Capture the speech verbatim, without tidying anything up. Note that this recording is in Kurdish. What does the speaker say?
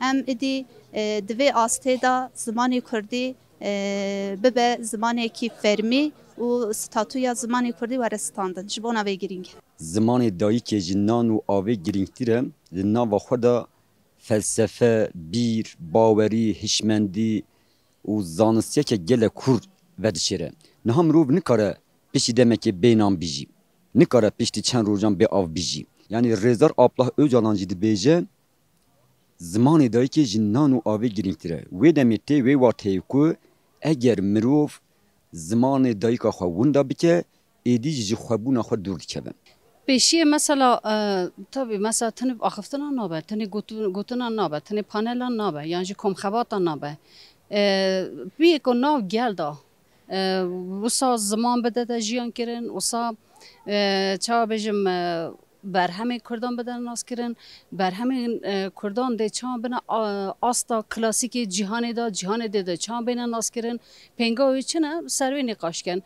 Em êdî, e, di vê astê de zimanê kurdî, e, bibe zimanekî fermî û statûya zimanê kurdî were standin. Ji bona vê girîng e. Zimanê dayikê ji nan û avê girîngtir e. Di nava xwe de felsefe, bîr, bawerî, hişmendî û zanistiyeke gelek kûr vedişêre. Niha mirov nikare piştî demekê bê nan bijî. Nikare piştî çend rojan bê av bijî. Yanî Rêzdar Abdullah Ocalan jî dibêje, zimanê dayikê ji nan û avê girîngtir e. Wê demê tê wê wateyê ku eger mirov zimanê dayika xwe winda bike, êdî jî ji xwebûna xwe dûr dikeve. Pêşiyê mesela, e, tabî mesela tenê axiftina nabe, tenê gotu-, gotina nabe, tenê panela nabe, yan jî komxebata nabe. E, biyê ku nav gel de, e, wisa ziman bide de jiyan kirin, wisa, e, çawa bêjim, e, berhemê Kurdan bide nas kirin, berhemên, e, Kurdan dê çawa bine, a, asta klasîkê cîhanê de, cîhanê dê de çawa bêne nas kirin, pênga wê çi ne, ser wê nîqaş ken.